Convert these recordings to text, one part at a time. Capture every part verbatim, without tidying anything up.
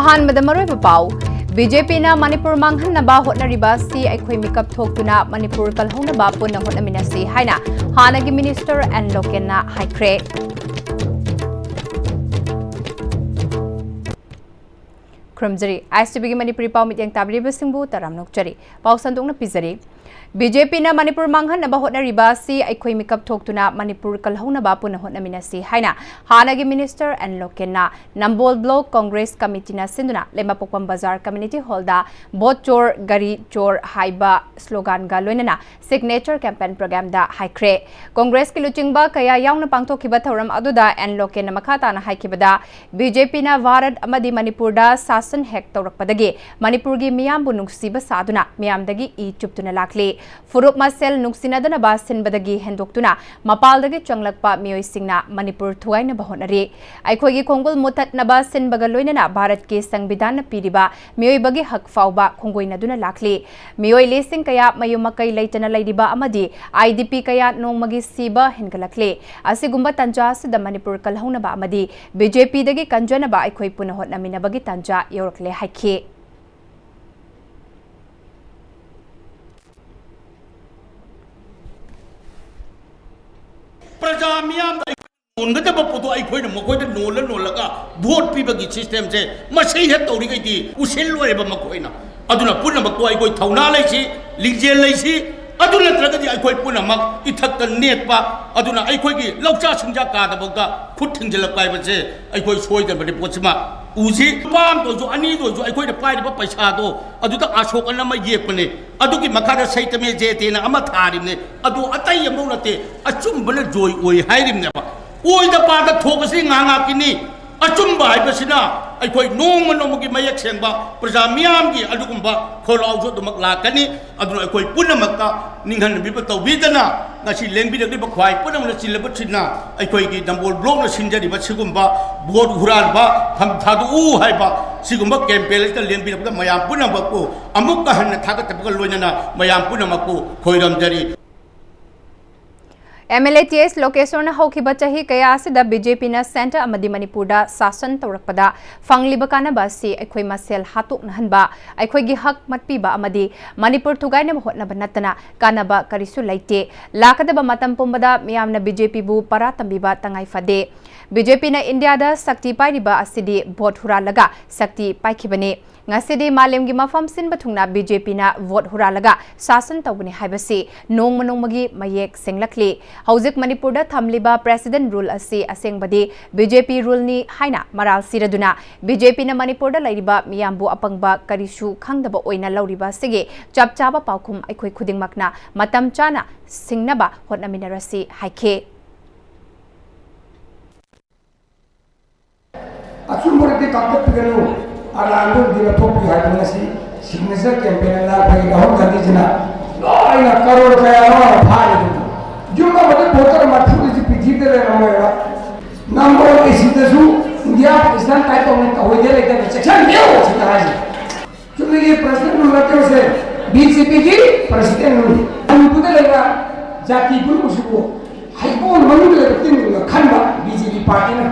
ꯑꯍꯥꯟꯕꯗ ꯃꯔꯨꯑꯣꯏꯕ ꯄꯥꯎ꯫ ꯕꯤ ꯖꯦ ꯄꯤꯅ ꯃꯅꯤꯄꯨꯔ ꯃꯥꯡꯍꯟꯅꯕ ꯍꯣꯠꯅꯔꯤꯕ ꯑꯁꯤ ꯑꯩꯈꯣꯏ ꯃꯤꯀꯞ ꯊꯣꯛꯇꯨꯅ ꯃꯅꯤꯄꯨꯔ ꯀꯜꯍꯧꯅꯕ ꯄꯨꯟꯅ ꯍꯣꯠꯅꯃꯤꯟꯅꯁꯤ ꯍꯥꯏꯅ ꯍꯥꯟꯅꯒꯤ ꯃꯤꯅꯤꯁꯇꯔ ꯑꯦꯟ ꯂꯣꯀꯦꯟꯅ ꯍꯥꯏꯈ꯭ꯔꯦ꯫ ꯈꯨꯔꯨꯝꯖꯔꯤ꯫ ꯑꯥꯏ ꯑꯦꯁ ꯇꯤ ꯚꯤꯒꯤ ꯃꯅꯤꯄꯨꯔꯤ ꯄꯥꯎ ꯃꯤꯠꯌꯦꯡ ꯇꯥꯕꯤꯔꯤꯕꯁꯤꯡꯕꯨ ꯇꯔꯥꯝꯅ ꯑꯣꯛꯆꯔꯤ꯫ ꯄꯥꯎ ꯁꯟꯗꯣꯛꯅ ꯄꯤꯖꯔꯤ꯫ ꯕꯤ ꯖꯦ ꯄꯤꯅ ꯃꯅꯤꯄꯨꯔ ꯃꯥꯡꯍꯟꯅꯕ ꯍꯣꯠꯅꯔꯤꯕ ꯑꯁꯤ ꯑꯩꯈꯣꯏ ꯃꯤꯀꯞ ꯊꯣꯛꯇꯨꯅ ꯃꯅꯤꯄꯨꯔ ꯀꯜꯍꯧꯅꯕ ꯄꯨꯟꯅ ꯍꯣꯠꯅꯃꯤꯟꯅꯁꯤ ꯍꯥꯏꯅ ꯍꯥꯟꯅꯒꯤ minister and ꯂꯣꯀꯦꯟꯅ Nambol block Congress ꯀꯃꯤꯇꯤꯅ ꯁꯤꯟꯗꯨꯅ ꯂꯩꯃꯄꯣꯛꯄꯝ ꯕꯖꯥꯔ ꯀꯝꯃ꯭ꯌꯨꯅꯤꯇꯤ ꯍꯣꯜꯗ "ꯚꯣꯠ ꯆꯣꯔ, ꯒꯥꯔꯤ ꯆꯣꯔ" ꯍꯥꯏꯕ ꯁ꯭ꯂꯣꯒꯥꯟꯒ ꯂꯣꯏꯅꯅ ꯁꯤꯒꯅꯦꯆꯔ ꯀꯦꯝꯄꯦꯟ ꯄ꯭ꯔꯣꯒ꯭ꯔꯥꯝꯗ ꯍꯥꯏꯈ꯭ꯔꯦ꯫ ꯀꯣꯡꯒ꯭ꯔꯦꯁꯀꯤ ꯂꯨꯆꯤꯡꯕ ꯀꯌꯥ ꯌꯥꯎꯅ ꯄꯥꯡꯊꯣꯛꯈꯤꯕ ꯊꯧꯔꯝ ꯑꯗꯨꯗ ꯑꯦꯟ ꯂꯣꯀꯦꯟꯅ ꯃꯈꯥ ꯇꯥꯅ ꯍꯥꯏꯈꯤꯕꯗ, ꯕꯤ ꯖꯦ ꯄꯤꯅ ꯚꯥꯔꯠ ꯑꯃꯗꯤ ꯃꯅꯤꯄꯨꯔꯗ ꯁꯥꯁꯟ ꯍꯦꯛ ꯇꯧꯔꯛꯄꯗꯒꯤ ꯃꯅꯤꯄꯨꯔꯒꯤ ꯃꯤꯌꯥꯝꯕꯨ ꯅꯨꯡꯁꯤꯕ ꯁꯥꯗꯨꯅ ꯃꯤꯌꯥꯝꯗꯒꯤ ꯏ ꯆꯨꯞꯇꯨꯅ ꯂꯥꯛꯂꯤ꯫ ꯐꯨꯔꯨꯞ ꯃꯁꯦꯜ ꯅꯨꯡꯁꯤꯅꯗꯅꯕ ꯁꯤꯟꯕꯗꯒꯤ ꯍꯦꯟꯗꯣꯛꯇꯨꯅ ꯃꯄꯥꯜꯗꯒꯤ ꯆꯪꯂꯛꯄ ꯃꯤꯑꯣꯏꯁꯤꯡꯅ ꯃꯅꯤꯄꯨꯔ ꯊꯨꯒꯥꯏꯅꯕ ꯍꯣꯠꯅꯔꯤ꯫ ꯑꯩꯈꯣꯏꯒꯤ ꯈꯣꯡꯒꯨꯜ ꯃꯨꯊꯠꯅꯕ ꯁꯤꯟꯕꯒ ꯂꯣꯏꯅꯅ ꯚꯥꯔꯠꯀꯤ ꯁꯪꯕꯤꯙꯥꯟꯅ ꯄꯤꯔꯤꯕ ꯃꯤꯑꯣꯏꯕꯒꯤ ꯍꯛ ꯐꯥꯎꯕ ꯈꯣꯡꯒꯣꯏꯅꯗꯨꯅ ꯂꯥꯛꯂꯤ꯫ ꯃꯤꯑꯣꯏ ꯂꯤꯁꯤꯡ ꯀꯌꯥ ꯃꯌꯨꯝ ꯃꯀꯩ ꯂꯩꯇꯅ ꯂꯩꯔꯤꯕ ꯑꯃꯗꯤ ꯑꯥꯏ ꯗꯤ ꯄꯤ ꯀꯌꯥ ꯅꯣꯡꯃꯒꯤ ꯁꯤꯕ ꯍꯦꯟꯒꯠꯂꯛꯂꯤ꯫ ꯑꯁꯤꯒꯨꯝꯕ ꯇꯥꯟꯖꯥ ꯑꯁꯤꯗ ꯃꯅꯤꯄꯨꯔ ꯀꯜꯍꯧꯅꯕ ꯑꯃꯗꯤ ꯕꯤ ꯖꯦ ꯄꯤꯗꯒꯤ ꯀꯟꯖꯅꯕ ꯑꯩꯈꯣꯏ ꯄꯨꯟꯅ ꯍꯣꯠꯅꯃꯤꯟꯅꯕꯒꯤ ꯇꯥꯟꯖꯥ ꯌꯧꯔꯛꯂꯦ ꯍꯥꯏꯈꯤ꯫ ꯄ꯭ꯔꯖꯥ ꯃꯤꯌꯥꯝꯗ ꯅꯣꯟꯒꯗꯕ ꯄꯣꯠꯇꯣ ꯑꯩꯈꯣꯏꯅ ꯃꯈꯣꯏꯗ ꯅꯣꯜꯂ ꯅꯣꯜꯂꯒ ꯚꯣꯠ ꯄꯤꯕꯒꯤ ꯁꯤꯁꯇꯦꯝꯁꯦ ꯃꯁꯤ ꯍꯦꯛ ꯇꯧꯔꯤꯈꯩꯗꯤ ꯎꯁꯤꯜꯂꯣꯏꯕ ꯃꯈꯣꯏꯅ꯫ ꯑꯗꯨꯅ ꯄꯨꯝꯅꯃꯛꯇꯣ ꯑꯩꯈꯣꯏ ꯊꯧꯅꯥ ꯂꯩꯁꯤ, ꯂꯤꯡꯖꯦꯜ ꯂꯩꯁꯤ, ꯑꯗꯨ ꯅꯠꯇ꯭ꯔꯒꯗꯤ ꯑꯩꯈꯣꯏ ꯄꯨꯝꯅꯃꯛ ꯏꯊꯛꯇ ꯅꯦꯠꯄ, ꯑꯗꯨꯅ ꯑꯩꯈꯣꯏꯒꯤ ꯂꯧꯆꯥ ꯁꯤꯡꯖꯥ ꯀꯥꯗꯐꯥꯎꯗ ꯈꯨꯠ ꯊꯤꯡꯖꯤꯜꯂꯛꯄ ꯍꯥꯏꯕꯁꯦ ꯑꯩꯈꯣꯏ ꯁꯣꯏꯗꯅ ꯔꯤꯄꯣꯔꯠꯁꯤꯃ ꯎꯁꯤ꯫ ꯂꯨꯄꯥ ꯑꯃꯗ ꯑꯣꯏꯔꯁꯨ, ꯑꯅꯤꯗ ꯑꯣꯏꯔꯁꯨ, ꯑꯩꯈꯣꯏꯅ ꯄꯥꯏꯔꯤꯕ ꯄꯩꯁꯥꯗꯣ ꯑꯗꯨꯗ ꯑꯁꯣꯛ ꯑꯅ ꯑꯃ ꯌꯦꯛꯄꯅꯦ꯫ ꯑꯗꯨꯒꯤ ꯃꯈꯥꯗ ꯁꯩꯇꯃꯦ ꯖꯌꯇꯦꯅ ꯑꯃ ꯊꯥꯔꯤꯕꯅꯦ꯫ ꯑꯗꯨ ꯑꯇꯩ ꯑꯃꯐꯥꯎ ꯅꯠꯇꯦ, ꯑꯆꯨꯝꯕꯅ ꯖꯣꯏ ꯑꯣꯏ ꯍꯥꯏꯔꯤꯕꯅꯦꯕ꯫ ꯑꯣꯏꯗ ꯄꯥꯗ ꯊꯣꯛꯄꯁꯤ ꯉꯥꯏꯍꯥꯛ ꯉꯥꯏꯍꯥꯛꯀꯤꯅꯤ꯫ ꯑꯆꯨꯝꯕ ꯍꯥꯏꯕꯁꯤꯅ ꯑꯩꯈꯣꯏ ꯅꯣꯡꯃ ꯅꯣꯡꯃꯒꯤ ꯃꯌꯦꯛ ꯁꯦꯡꯕ ꯄ꯭ꯔꯖꯥ ꯃꯤꯌꯥꯝꯒꯤ ꯑꯗꯨꯒꯨꯝꯕ ꯈꯣꯜꯂꯥꯎꯁꯨ ꯑꯗꯨꯃꯛ ꯂꯥꯛꯀꯅꯤ꯫ ꯑꯗꯨꯅ ꯑꯩꯈꯣꯏ ꯄꯨꯝꯅꯃꯛꯇ ꯅꯤꯡꯍꯟꯅꯕꯤꯕ ꯇꯧꯕꯤꯗꯅ ꯉꯁꯤ ꯂꯦꯡꯕꯤꯔꯛꯂꯤꯕ ꯈ꯭ꯋꯥꯏ ꯄꯨꯝꯅꯃꯛꯅ ꯆꯤꯜꯂꯕꯁꯤꯡꯅ ꯑꯩꯈꯣꯏꯒꯤ ꯅꯝꯕꯣꯜ ꯕ꯭ꯂꯣꯛꯅ ꯁꯤꯟꯖꯔꯤꯕ ꯁꯤꯒꯨꯝꯕ ꯚꯣꯠ ꯍꯨꯔꯥꯟꯕ ꯐꯝ ꯊꯥꯗꯣꯛꯎ ꯍꯥꯏꯕ ꯁꯤꯒꯨꯝꯕ ꯀꯦꯝꯄꯦꯟ ꯑꯁꯤꯗ ꯂꯦꯡꯕꯤꯔꯛꯄꯗ ꯃꯌꯥꯝ ꯄꯨꯝꯅꯃꯛꯄꯨ ꯑꯃꯨꯛꯀ ꯍꯟꯅ ꯊꯥꯒꯠꯆꯕꯒ ꯂꯣꯏꯅꯅ ꯃꯌꯥꯝ ꯄꯨꯝꯅꯃꯛꯄꯨ ꯈꯣꯏꯔꯝꯖꯔꯤ꯫ MLA T S ꯂꯣꯀꯦꯁꯣꯔꯅ ꯍꯧꯈꯤꯕ ꯆꯍꯤ ꯀꯌꯥ ꯑꯁꯤꯗ BJPꯅ centre ꯑꯃꯗꯤ ꯃꯅꯤꯄꯨꯔꯗ ꯁꯥꯁꯟ ꯇꯧꯔꯛꯄꯗ ꯐꯪꯂꯤꯕ ꯀꯥꯟꯅꯕ ꯑꯁꯤ ꯑꯩꯈꯣꯏ ꯃꯁꯦꯜ ꯍꯥꯠꯇꯣꯛꯅꯍꯟꯕ, ꯑꯩꯈꯣꯏꯒꯤ ꯍꯛ ꯃꯠꯄꯤꯕ ꯑꯃꯗꯤ ꯃꯅꯤꯄꯨꯔ ꯊꯨꯒꯥꯏꯅꯕ ꯍꯣꯠꯅꯕ ꯅꯠꯇꯅ ꯀꯥꯟꯅꯕ ꯀꯔꯤꯁꯨ ꯂꯩꯇꯦ꯫ ꯂꯥꯛꯀꯗꯕ ꯃꯇꯝ ꯄꯨꯝꯕꯗ ꯃꯤꯌꯥꯝꯅ BJPꯕꯨ ꯄꯔꯥ ꯇꯝꯕꯤꯕ ꯇꯉꯥꯏ ꯐꯗꯦ꯫ BJPꯅ ꯏꯟꯗꯤꯌꯥꯗ ꯁꯛꯇꯤ ꯄꯥꯏꯔꯤꯕ ꯑꯁꯤꯗꯤ ꯚꯣꯠ ꯍꯨꯔꯥꯜꯂꯒ ꯁꯛꯇꯤ ꯄꯥꯏꯈꯤꯕꯅꯤ꯫ ꯉꯁꯤꯗꯤ ꯃꯥꯂꯦꯝꯒꯤ ꯃꯐꯝ ꯁꯤꯟꯕ ꯊꯨꯡꯅ BJPꯅ ꯚꯣꯠ ꯍꯨꯔꯥꯜꯂꯒ ꯁꯥꯁꯟ ꯇꯧꯕꯅꯤ ꯍꯥꯏꯕꯁꯤ ꯅꯣꯡꯃ ꯅꯣꯡꯃꯒꯤ ꯃꯌꯦꯛ ꯁꯦꯡꯂꯛꯂꯤ꯫ ꯍꯧꯖꯤꯛ ꯃꯅꯤꯄꯨꯔꯗ ꯊꯝꯂꯤꯕ president rule ꯑꯁꯤ ꯑꯁꯦꯡꯕꯗꯤ BJP ruleꯅꯤ ꯍꯥꯏꯅ ꯃꯔꯥꯜ ꯁꯤꯔꯗꯨꯅ BJPꯅ ꯃꯅꯤꯄꯨꯔꯗ ꯂꯩꯔꯤꯕ ꯃꯤꯌꯥꯝꯕꯨ ꯑꯄꯪꯕ ꯀꯔꯤꯁꯨ ꯈꯪꯗꯕ ꯑꯣꯏꯅ ꯂꯧꯔꯤꯕ ꯑꯁꯤꯒꯤ ꯆꯞ ꯆꯥꯕ ꯄꯥꯎꯈꯨꯝ ꯑꯩꯈꯣꯏ ꯈꯨꯗꯤꯡꯃꯛꯅ ꯃꯇꯝ ꯆꯥꯅ ꯁꯤꯡꯅꯕ ꯍꯣꯠꯅꯃꯤꯟꯅꯔꯁꯤ ꯍꯥꯏꯈꯤ꯫ ꯑꯆꯨꯝꯕꯗꯤ ꯀꯥꯡꯈꯠꯄꯤꯒꯅꯨ, ꯑꯔꯥꯟꯕꯗꯤ ꯂꯧꯊꯣꯛꯄꯤꯌꯨ ꯍꯥꯏꯕ ꯉꯁꯤ signature campaign ꯑꯅ ꯑꯩꯈꯣꯏꯒꯤ ꯔꯥꯍꯨꯜ ꯒꯥꯟꯙꯤꯖꯤꯅ ꯂꯣꯏꯅ ꯀꯔꯣꯔ ꯀꯌꯥ ꯑꯃ ꯐꯥꯔꯤꯗꯨꯅꯤ꯫ ꯌꯨꯝ ꯑꯃꯗ voter ꯃꯔꯤꯐꯨꯗꯁꯨ ꯄ꯭ꯔꯤꯊꯤꯕꯤꯗ ꯂꯩꯔꯝꯃꯣꯏꯕ꯫ ꯅꯝꯕꯣꯜ ACꯗꯁꯨ ꯏꯟꯗꯤꯌꯥ ꯄꯥꯀꯤꯁꯇꯥꯟ type ꯇꯧꯅ ꯇꯧꯍꯩꯗꯦ ꯂꯩꯇꯅ ꯆꯦꯛꯁꯤꯟꯕꯤꯌꯨ ꯁꯤꯅ ꯍꯥꯏꯁꯦ꯫ ꯆꯨꯝꯅꯒꯤ president rule ꯅꯠꯇꯦ ꯃꯁꯦ, BJPꯒꯤ president rule꯫ ꯃꯅꯤꯄꯨꯔꯗ ꯂꯩꯕ ꯖꯥꯇꯤ ꯄꯨꯝꯅꯃꯛꯁꯤꯕꯨ ꯍꯩꯕꯣꯡ ꯃꯅꯨꯡꯗ ꯂꯩꯕ ꯇꯤꯟꯒꯨꯝꯅ ꯈꯟꯕ BJP partyꯅ꯫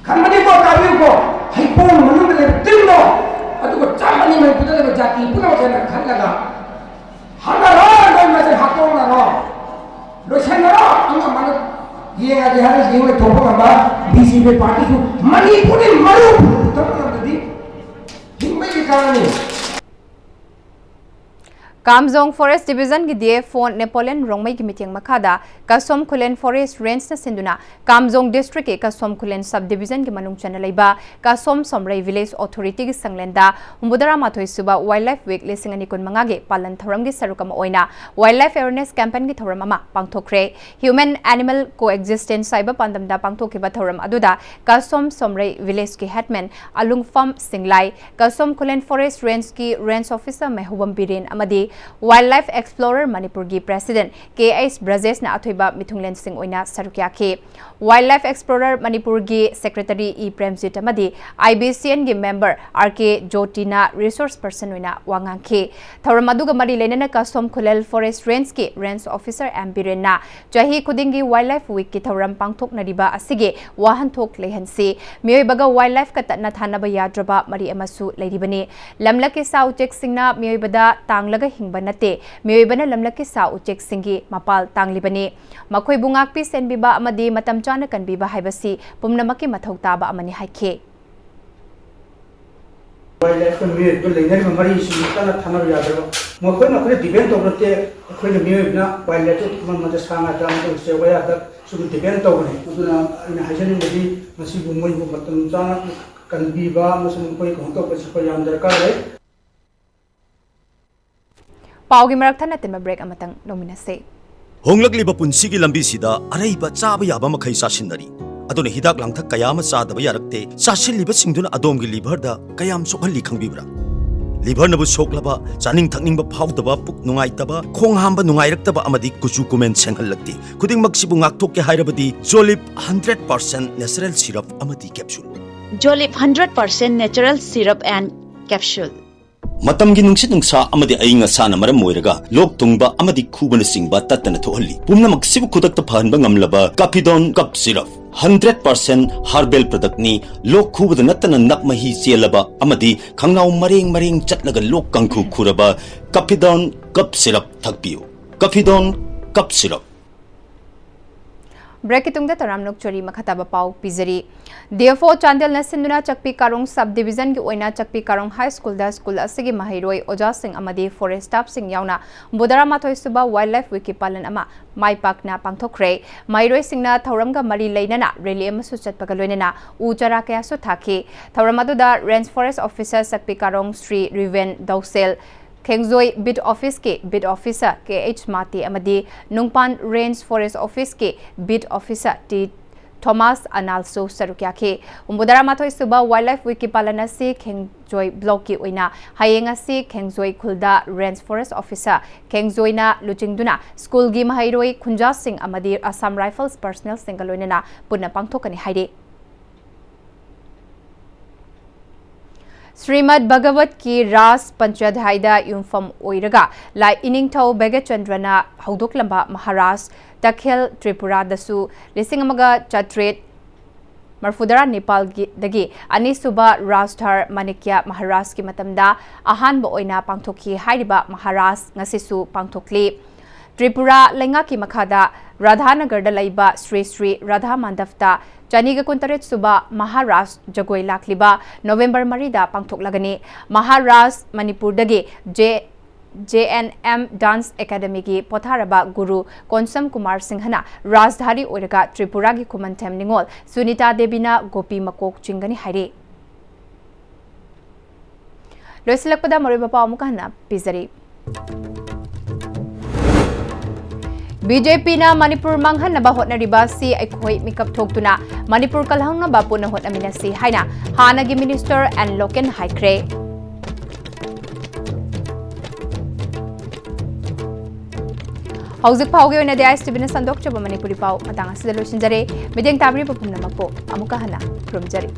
ꯈꯟꯕꯅꯤꯀꯣ, ꯇꯥꯕꯤꯌꯨꯀꯣ, ꯍꯩꯕꯣꯡ ꯃꯅꯨꯡꯗ ꯂꯩꯕ ꯇꯤꯟꯗꯣ ꯑꯗꯨꯒ ꯆꯞ ꯃꯥꯟꯅꯩ꯫ ꯃꯅꯤꯄꯨꯔꯗ ꯂꯩꯕ ꯖꯥꯇꯤ ꯄꯨꯝꯅꯃꯛꯁꯦꯅ ꯈꯜꯂꯒ ꯍꯥꯠꯅꯔꯣ, ꯂꯣꯏ ꯃꯁꯦ ꯍꯥꯠꯇꯣꯛꯅꯔꯣ, ꯂꯣꯏꯁꯟꯅꯔꯣ꯫ ꯑꯉꯝꯕꯅ ꯌꯦꯡꯉꯒꯦ ꯍꯥꯏꯔ ꯌꯦꯡꯉ ꯊꯣꯛꯄ ꯉꯝꯕ BJP partyꯁꯨ ꯃꯅꯤꯄꯨꯔꯗꯤ ꯃꯔꯨ ꯄꯨꯊꯣꯛꯄ ꯉꯝꯗ꯭ꯔꯗꯤ ꯍꯤꯡꯕꯒꯤ ꯀꯥꯟꯅꯅꯤ꯫ ꯀꯥꯝꯖꯣꯡ Forest Divisionꯒꯤ DFO Napoleon ꯔꯣꯡꯃꯩꯒꯤ ꯃꯤꯠꯌꯦꯡ ꯃꯈꯥꯗ ꯀꯁꯣꯝ ꯈꯨꯂꯦꯟ Forest Rangeꯅ ꯁꯤꯟꯗꯨꯅ ꯀꯥꯝꯖꯣꯡ districtꯀꯤ ꯀꯁꯣꯝ ꯈꯨꯂꯦꯟ subdivisionꯒꯤ ꯃꯅꯨꯡ ꯆꯟꯅ ꯂꯩꯕ ꯀꯁꯣꯝ ꯁꯣꯝꯔꯩ Village Authorityꯒꯤ ꯁꯪꯂꯦꯟꯗ ꯍꯨꯝꯐꯨꯇꯔꯥ ꯃꯥꯊꯣꯏ ꯁꯨꯕ Wildlife Week ꯂꯤꯁꯤꯡ ꯑꯅꯤ ꯀꯨꯟꯃꯉꯥꯒꯤ ꯄꯥꯂꯟ ꯊꯧꯔꯝꯒꯤ ꯁꯔꯨꯛ ꯑꯃ ꯑꯣꯏꯅ Wildlife Awareness Campaignꯒꯤ ꯊꯧꯔꯝ ꯑꯃ ꯄꯥꯡꯊꯣꯛꯈ꯭ꯔꯦ꯫ Human Animal Coexistence ꯍꯥꯏꯕ ꯄꯥꯟꯗꯝꯗ ꯄꯥꯡꯊꯣꯛꯈꯤꯕ ꯊꯧꯔꯝ ꯑꯗꯨꯗ ꯀꯁꯣꯝ ꯁꯣꯝꯔꯩ Villageꯀꯤ headman ꯑꯂꯨꯡꯐꯝ ꯁꯤꯡꯂꯥꯏ, ꯀꯁꯣꯝ ꯈꯨꯂꯦꯟ Forest Rangeꯀꯤ Range Officer ꯃꯩꯍꯧꯕꯝ ꯕꯤꯔꯦꯟ ꯑꯃꯗꯤ Wildlife Explorer ꯃꯅꯤꯄꯨꯔꯒꯤ President ꯀꯦ ꯑꯩꯆ ꯕ꯭ꯔꯖꯦꯁꯅ ꯑꯊꯣꯏꯕ ꯃꯤꯊꯨꯡꯂꯦꯟꯁꯤꯡ ꯑꯣꯏꯅ ꯁꯔꯨꯛ ꯌꯥꯈꯤ꯫ Wildlife Explorer ꯃꯅꯤꯄꯨꯔꯒꯤ Secretary ꯏ ꯄ꯭ꯔꯦꯝꯖꯤꯠ ꯑꯃꯗꯤ ꯑꯥꯏ ꯕꯤ ꯁꯤ ꯑꯦꯟꯒꯤ member ꯑꯥꯔ ꯀꯦ ꯖꯣꯇꯤꯅ resource person ꯑꯣꯏꯅ ꯋꯥ ꯉꯥꯡꯈꯤ꯫ ꯊꯧꯔꯝ ꯑꯗꯨꯒ ꯃꯔꯤ ꯂꯩꯅꯅ ꯀꯁꯣꯝ ꯈꯨꯂꯦꯜ Forest Rangeꯀꯤ Range Officer ꯑꯦꯝ ꯕꯤꯔꯦꯟꯅ ꯆꯍꯤ ꯈꯨꯗꯤꯡꯒꯤ Wildlife Weekꯀꯤ ꯊꯧꯔꯝ ꯄꯥꯡꯊꯣꯛꯅꯔꯤꯕ ꯑꯁꯤꯒꯤ ꯋꯥꯍꯟꯊꯣꯛ ꯂꯩꯍꯟꯁꯤ꯫ ꯃꯤꯑꯣꯏꯕꯒ wildlifeꯀ ꯇꯠꯅ ꯊꯥꯅꯕ ꯌꯥꯗ꯭ꯔꯕ ꯃꯔꯤ ꯑꯃꯁꯨ ꯂꯩꯔꯤꯕꯅꯤ꯫ ꯂꯝꯂꯛꯀꯤ ꯁꯥ ꯎꯆꯦꯛꯁꯤꯡꯅ ꯃꯤꯑꯣꯏꯕꯗ ꯇꯥꯡꯂꯒ ꯍꯤꯡꯕ ꯅꯠꯇꯦ, ꯃꯤꯑꯣꯏꯕꯅ ꯂꯝꯂꯛꯀꯤ ꯁꯥ ꯎꯆꯦꯛꯁꯤꯡꯒꯤ ꯃꯄꯥꯜ ꯇꯥꯡꯂꯤꯕꯅꯤ꯫ ꯃꯈꯣꯏꯕꯨ ꯉꯥꯛꯄꯤ ꯁꯦꯟꯕꯤꯕ ꯑꯃꯗꯤ ꯃꯇꯝ ꯆꯥꯅ ꯀꯟꯕꯤꯕ ꯍꯥꯏꯕꯁꯤ ꯄꯨꯝꯅꯃꯛꯀꯤ ꯃꯊꯧ ꯇꯥꯕ ꯑꯃꯅꯤ ꯍꯥꯏꯈꯤ꯫ Wildlifeꯀ ꯃꯤꯑꯣꯏꯕꯒ ꯂꯩꯅꯔꯤꯕ ꯃꯔꯤꯁꯤ ꯀꯟꯅ ꯊꯥꯅꯕ ꯌꯥꯗ꯭ꯔꯕ꯫ ꯃꯈꯣꯏꯅ ꯑꯩꯈꯣꯏꯗ depend ꯇꯧꯕ ꯅꯠꯇꯦ, ꯑꯩꯈꯣꯏꯅ ꯃꯤꯑꯣꯏꯕꯅ wildlifeꯇ ꯊꯝꯃꯝꯕꯗ ꯁꯥ ꯉꯥ ꯆꯥꯕ ꯃꯇꯝꯗ ꯋꯥꯌꯥꯗ ꯁꯨꯝ depend ꯇꯧꯕꯅꯤ꯫ ꯑꯗꯨꯅ ꯑꯩꯅ ꯍꯥꯏꯖꯅꯤꯡꯕꯗꯤ ꯃꯁꯤꯕꯨ ꯃꯣꯏꯕꯨ ꯃꯇꯝ ꯆꯥꯅ ꯀꯟꯕꯤꯕ ꯑꯃꯁꯨꯡ ꯃꯈꯣꯏ ꯀꯩꯅꯣ ꯇꯧꯕꯁꯤ ꯑꯩꯈꯣꯏ ꯌꯥꯝ ꯗꯔꯀꯥꯔ ꯂꯩ꯫ ꯄꯥꯎꯒꯤ ꯃꯔꯛ ꯊꯠꯅ ꯇꯤꯟꯕ break ꯑꯃꯇꯪ ꯂꯧꯃꯤꯟꯅꯁꯦ꯫ ꯍꯣꯡꯂꯛꯂꯤꯕ ꯄꯨꯟꯁꯤꯒꯤ ꯂꯝꯕꯤꯁꯤꯗ ꯑꯔꯩꯕ ꯆꯥꯕ ꯌꯥꯕ ꯃꯈꯩ ꯆꯥꯁꯤꯟꯅꯔꯤ꯫ ꯑꯗꯨꯅ ꯍꯤꯗꯥꯛ ꯂꯥꯡꯊꯛ ꯀꯌꯥ ꯑꯃ ꯆꯥꯗꯕ ꯌꯥꯔꯛꯇꯦ꯫ ꯆꯥꯁꯤꯜꯂꯤꯕꯁꯤꯡꯗꯨꯅ ꯑꯗꯣꯝꯒꯤ liverꯗ ꯀꯌꯥꯝ ꯁꯣꯛꯍꯜꯂꯤ ꯈꯪꯕꯤꯕ꯭ꯔꯥ? Liverꯅꯕꯨ ꯁꯣꯛꯂꯕ, ꯆꯥꯅꯤꯡ ꯊꯛꯅꯤꯡꯕ ꯐꯥꯎꯗꯕ, ꯄꯨꯛ ꯅꯨꯡꯉꯥꯏꯇꯕ, ꯈꯣꯡ ꯍꯥꯝꯕ ꯅꯨꯡꯉꯥꯏꯔꯛꯇꯕ ꯑꯃꯗꯤ ꯀꯨꯆꯨ ꯀꯨꯃꯦꯟ ꯁꯦꯡꯍꯜꯂꯛꯇꯦ꯫ ꯈꯨꯗꯤꯡꯃꯛꯁꯤꯕꯨ ꯉꯥꯛꯊꯣꯛꯀꯦ ꯍꯥꯏꯔꯕꯗꯤ Jolib hundred percent natural syrup ꯑꯃꯗꯤ capsule꯫ Jolib hundred percent natural syrup and capsule. ꯃꯇꯝꯒꯤ ꯅꯨꯡꯁꯤꯠ ꯅꯨꯡꯁꯥ ꯑꯃꯗꯤ ꯑꯏꯪ ꯑꯁꯥꯅ ꯃꯔꯝ ꯑꯣꯏꯔꯒ ꯂꯣꯛ ꯊꯨꯡꯕ ꯑꯃꯗꯤ ꯈꯨꯕꯅꯆꯤꯡꯕ ꯇꯠꯇꯅ ꯊꯣꯛꯍꯜꯂꯤ꯫ ꯄꯨꯝꯅꯃꯛꯁꯤꯕꯨ ꯈꯨꯗꯛꯇ ꯐꯍꯟꯕ ꯉꯝꯂꯕ Capidon Cough Syrup hundred percent herbal productꯅꯤ꯫ ꯂꯣꯛ ꯈꯨꯕꯗ ꯅꯠꯇꯅ ꯅꯞ ꯃꯍꯤ ꯆꯦꯜꯂꯕ ꯑꯃꯗꯤ ꯈꯪꯅꯥꯎ ꯃꯔꯦꯡ ꯃꯔꯦꯡ ꯆꯠꯂꯒ ꯂꯣꯛ ꯀꯥꯡꯈꯨ ꯈꯨꯔꯕ Capidon Cough Syrup ꯊꯛꯄꯤꯌꯨ꯫ Capidon Cough Syrup꯫ Breakꯀꯤ ꯇꯨꯡꯗ ꯇꯔꯥꯝꯅ ꯑꯣꯛꯆꯔꯤ꯫ ꯃꯈꯥ ꯇꯥꯕ ꯄꯥꯎ ꯄꯤꯖꯔꯤ꯫ D F O ꯆꯥꯟꯗꯦꯜꯅ ꯁꯤꯟꯗꯨꯅ ꯆꯛꯄꯤ ꯀꯥꯔꯣꯡ sub divisionꯒꯤ ꯑꯣꯏꯅ ꯆꯛꯄꯤ ꯀꯥꯔꯣꯡ high schoolꯗ school ꯑꯁꯤꯒꯤ ꯃꯍꯩꯔꯣꯏ, ꯑꯣꯖꯥꯁꯤꯡ ꯑꯃꯗꯤ forest staffꯁꯤꯡ ꯌꯥꯎꯅ ꯍꯨꯝꯐꯨꯇꯔꯥ ꯃꯥꯊꯣꯏ ꯁꯨꯕ Wildlife Weekꯀꯤ ꯄꯥꯂꯟ ꯑꯃ ꯃꯥꯏ ꯄꯥꯛꯅ ꯄꯥꯡꯊꯣꯛꯈ꯭ꯔꯦ꯫ ꯃꯍꯩꯔꯣꯏꯁꯤꯡꯅ ꯊꯧꯔꯝꯒ ꯃꯔꯤ ꯂꯩꯅꯅ rally ꯑꯃꯁꯨ ꯆꯠꯄꯒ ꯂꯣꯏꯅꯅ ꯎ ꯆꯥꯔꯥ ꯀꯌꯥꯁꯨ ꯊꯥꯈꯤ꯫ ꯊꯧꯔꯝ ꯑꯗꯨꯗ Range Forest Officer Chakpi Karong Shri Riven Dousel, Khengjoi beat officeꯀꯤ beat officer K H Mate ꯑꯃꯗꯤ ꯅꯨꯡꯄꯥꯟ Range Forest officeꯀꯤ beat officer ꯇꯤ ꯊꯣꯃꯥꯁ ꯑꯅꯥꯜꯁꯨ ꯁꯔꯨꯛ ꯌꯥꯈꯤ꯫ ꯍꯨꯝꯐꯨꯇꯔꯥ ꯃꯥꯊꯣꯏ ꯁꯨꯕ Wildlife Week ꯀꯤ ꯄꯥꯂꯟ ꯑꯁꯤ ꯈꯦꯡꯖꯣꯏ block ꯀꯤ ꯑꯣꯏꯅ ꯍꯌꯦꯡ ꯑꯁꯤ ꯈꯦꯡꯖꯣꯏ ꯈꯨꯜꯗ Range Forest Officer ꯈꯦꯡꯖꯣꯏꯅ ꯂꯨꯆꯤꯡꯗꯨꯅ ꯁ꯭ꯀꯨꯜꯒꯤ ꯃꯍꯩꯔꯣꯏ, ꯈꯨꯟꯖꯥꯁꯤꯡ ꯑꯃꯗꯤ Assam Rifles personnel ꯁꯤꯡꯒ ꯂꯣꯏꯅꯅ ꯄꯨꯟꯅ ꯄꯥꯡꯊꯣꯛꯀꯅꯤ ꯍꯥꯏꯔꯤ꯫ ꯁ꯭ꯔꯤꯃꯗ ꯚꯒꯋꯠꯀꯤ ꯔꯥꯁ ꯄꯟꯆꯥꯙ꯭ꯌꯥꯏꯗ ꯌꯨꯝꯐꯝ ꯑꯣꯏꯔꯒ ꯂꯥꯏ ꯏꯅꯤꯡꯊꯧ ꯚꯒꯆꯟꯗ꯭ꯔꯅ ꯍꯧꯗꯣꯛꯂꯝꯕ ꯃꯍꯥꯔꯥꯁ ꯇꯈꯦꯜ ꯇ꯭ꯔꯤꯄꯨꯔꯥꯗꯁꯨ ꯂꯤꯁꯤꯡ ꯑꯃꯒ ꯆꯥꯇ꯭ꯔꯦꯠ ꯃꯔꯐꯨꯇꯔꯥ ꯅꯤꯄꯥꯜꯗꯒꯤ ꯑꯅꯤꯁꯨꯕ ꯔꯥꯖꯙꯔ ꯃꯥꯅꯤꯛꯌ ꯃꯍꯥꯔꯥꯖꯀꯤ ꯃꯇꯝꯗ ꯑꯍꯥꯟꯕ ꯑꯣꯏꯅ ꯄꯥꯡꯊꯣꯛꯈꯤ꯫ ꯍꯥꯏꯔꯤꯕ ꯃꯍꯥꯔꯥꯁ ꯉꯁꯤꯁꯨ ꯄꯥꯡꯊꯣꯛꯂꯤ꯫ ꯇ꯭ꯔꯤꯄꯨꯔꯥ ꯂꯩꯉꯥꯛꯀꯤ ꯃꯈꯥꯗ ꯔꯥꯙꯥꯅꯒꯔꯗ ꯂꯩꯕ ꯁ꯭ꯔꯤ ꯁ꯭ꯔꯤ ꯔꯥꯙꯥ ꯃꯥꯟꯗꯞꯇ ꯆꯅꯤꯒ ꯀꯨꯟꯇꯔꯦꯠ ꯁꯨꯕ ꯃꯍꯥꯔꯥꯁ ꯖꯒꯣꯏ ꯂꯥꯛꯂꯤꯕ ꯅꯣꯚꯦꯝꯕꯔ ꯃꯔꯤꯗ ꯄꯥꯡꯊꯣꯛꯂꯒꯅꯤ꯫ ꯃꯍꯥꯔꯥꯁ ꯃꯅꯤꯄꯨꯔꯗꯒꯤ J J N M Dance Academy ꯒꯤ ꯄꯣꯊꯥꯔꯕ ꯒꯨꯔꯨ ꯀꯣꯟꯁꯝ ꯀꯨꯃꯥꯔ ꯁꯤꯡꯍꯅ ꯔꯥꯖꯙꯥꯔꯤ ꯑꯣꯏꯔꯒ ꯇ꯭ꯔꯤꯄꯨꯔꯥꯒꯤ ꯈꯨꯃꯟꯊꯦꯝ ꯅꯤꯉꯣꯜ ꯁꯨꯅꯤꯇꯥ ꯗꯦꯕꯤꯅ ꯒꯣꯄꯤ ꯃꯀꯣꯛ ꯆꯤꯡꯒꯅꯤ ꯍꯥꯏꯔꯤ꯫ ꯂꯣꯏꯁꯤꯜꯂꯛꯄꯗ ꯃꯔꯨꯑꯣꯏꯕ ꯄꯥꯎ ꯑꯃꯨꯛꯀ ꯍꯟꯅ ꯄꯤꯖꯔꯤ꯫ B J P ꯅ ꯃꯅꯤꯄꯨꯔ ꯃꯥꯡꯍꯟꯅꯕ ꯍꯣꯠꯅꯔꯤꯕ ꯑꯁꯤ ꯑꯩꯈꯣꯏ ꯃꯤꯀꯞ ꯊꯣꯛꯇꯨꯅ ꯃꯅꯤꯄꯨꯔ ꯀꯜꯍꯧꯅꯕ ꯄꯨꯟꯅ ꯍꯣꯠꯅꯃꯤꯟꯅꯁꯤ ꯍꯥꯏꯅ ꯍꯥꯟꯅꯒꯤ Minister N ꯂꯣꯀꯦꯟ ꯍꯥꯏꯈ꯭ꯔꯦ꯫ ꯍꯧꯖꯤꯛ ꯐꯥꯎꯒꯤ ꯑꯣꯏꯅꯗꯤ ISTV ꯅ ꯁꯟꯗꯣꯛꯆꯕ ꯃꯅꯤꯄꯨꯔꯤ ꯄꯥꯎ ꯃꯇꯥꯡ ꯑꯁꯤꯗ ꯂꯣꯏꯁꯤꯟꯖꯔꯦ꯫ ꯃꯤꯠꯌꯦꯡ ꯇꯥꯕꯤꯔꯤꯕ ꯄꯨꯝꯅꯃꯛꯄꯨ ꯑꯃꯨꯛꯀ ꯍꯟꯅ ꯈꯨꯔꯨꯝꯖꯔꯤ꯫